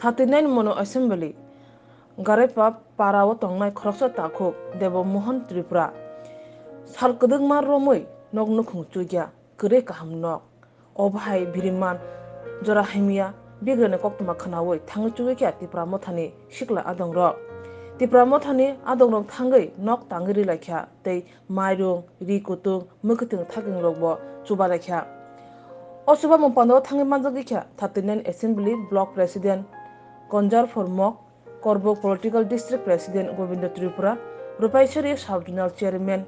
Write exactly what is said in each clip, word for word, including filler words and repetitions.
Thirty nine Mono Assembly, Garaipa para o tongnai khoroksa takhuk Debo Mohan Tripura sal kwdwkma romwi nok nukhung chukya, kwrwi kaham nok. O bahai biriman jora hamya bigrani koktwma khwnawi thangwi chugwi kha Tipra Mothani sikla adongrok. Tipra Mothani adongrok thangwi nok tangwi rwlaikha tei mairung, ri kutung, mwkhwtwng thakingrokbo chuba laikha. O chubamung pandao thangwi manjagwi kha thirty nine Assembly Block President Konjar Phormok, Korbuk Political District President Gobindo Tripura, Rupaisari Sub-Zonal Chairman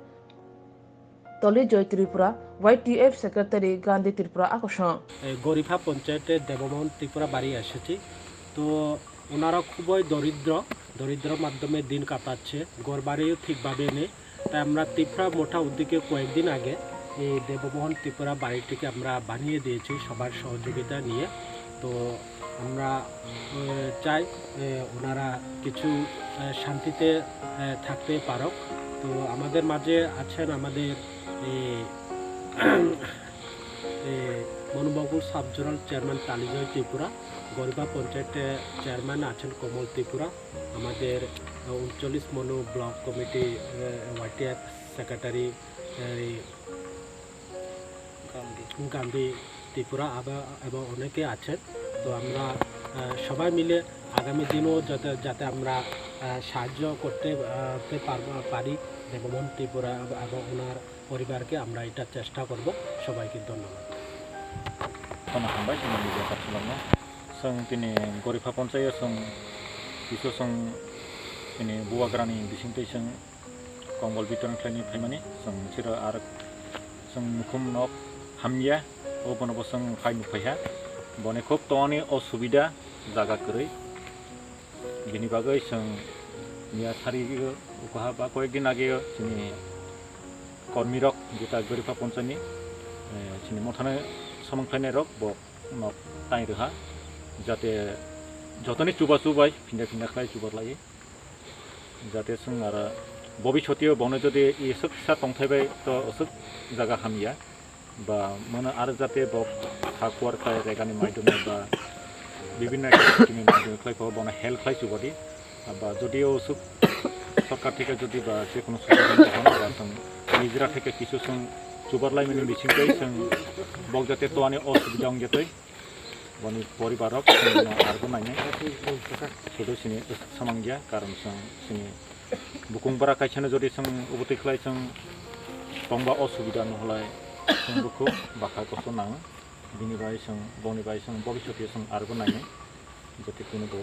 Tolijoy Tripura, Y T F Secretary Gandhi Tripura akosong. এই গরিফা পঞ্চায়েতে দেবমোহন ত্রিপুরা বাড়ি এসেছি। তো ওনারা খুবই দরিদ্র, দরিদ্র মাধ্যমে দিন কাটাচ্ছে, ঘর বাড়িও ঠিকভাবে নেই। তাই আমরা ত্রিপুরা মোটা উদ্যোগে কয়েকদিন আগে এই দেবমোহন ত্রিপুরা বাড়িটিকে আমরা বানিয়ে দিয়েছি সবার সহযোগিতা নিয়ে। তো আমরা, এ, চাই, এ, ওনারা কিছু, এ, শান্তিতে, এ, থাকতে পারুক। তো আমাদের মাঝে আছেন আমাদের এই, এই মনোবকুল সাব জোনাল চেয়ারম্যান তালিজয় ত্রিপুরা, গরিবা পঞ্চায়েতে চেয়ারম্যান আছেন কমল ত্রিপুরা, আমাদের, এ, ঊনচল্লিশ মনো ব্লক কমিটি, এ, ওয়াইটিএফ সেক্রেটারি, এই গান্ধী। গান্ধী ত্রিপুরা আবা-, এবং অনেকে আছেন। তো আমরা, আহ, সবাই মিলে আগামী দিনও যাতে, যাতে আমরা, আহ, সাহায্য করতে, আহ, তে পারব-, পারি দেবমোহন ত্রিপুরা এব-, এবং ওনার পরিবারকে আমরা এটা চেষ্টা করব। সবাইকে ধন্যবাদ। Tono hambai chini media kapsulokno. Chwng tini Gorifa ponchaio chwng kisu chwng tini bubagrani bisingtwi chwng Kombol bitorni khlaini phaimani, chwng chiro ar chwng mukhum nok hamya, o bono bo chwng phai nuk phaiha. Boni khub tongani osubida, jaga kwrwi. Bini bagwi chwng miya sari ukha ba koyek din age chini kormirok jeta Gorifa ponchani, eh, chini mothano samung khlainai rok bo nok tai rwha, jate jotoni chubachu bai phinda phinda khlai chubar lai. Jate chwng aro bobisotio bono jodi iswk sa tongthai bai to aswk jaga hamya ba mano aro jate bo ha kuar khai regani maidome ba bibinno ekta scheme ni maidome khlai kho bono help khlai chubadi ba jodi o aswk sorkar theke jodi ba je kono sorkar ni hono ba chwng nijera theke kisu chwng chubar lai mani bising tei chwng bok jate toani osubida wng jatoi. Boni poribar rok chwngno arbo nainai. Sudu sini samang ya, karon chwng sini bukung bara kaisa no jodi chwng ubutwi khlai chwng tongba osubida no holai chwng bukhu bakha kosto nang. Bini bai chwng, boni bai chwng bobisotio chwng arbo nainai. Jodi kunu bo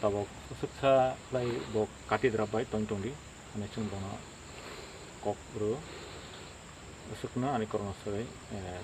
tabok swksa khlai bo kati drap bai tong tongdi. Ani chwng bono kok rw. Aswkno ani kormo swrwi, eh,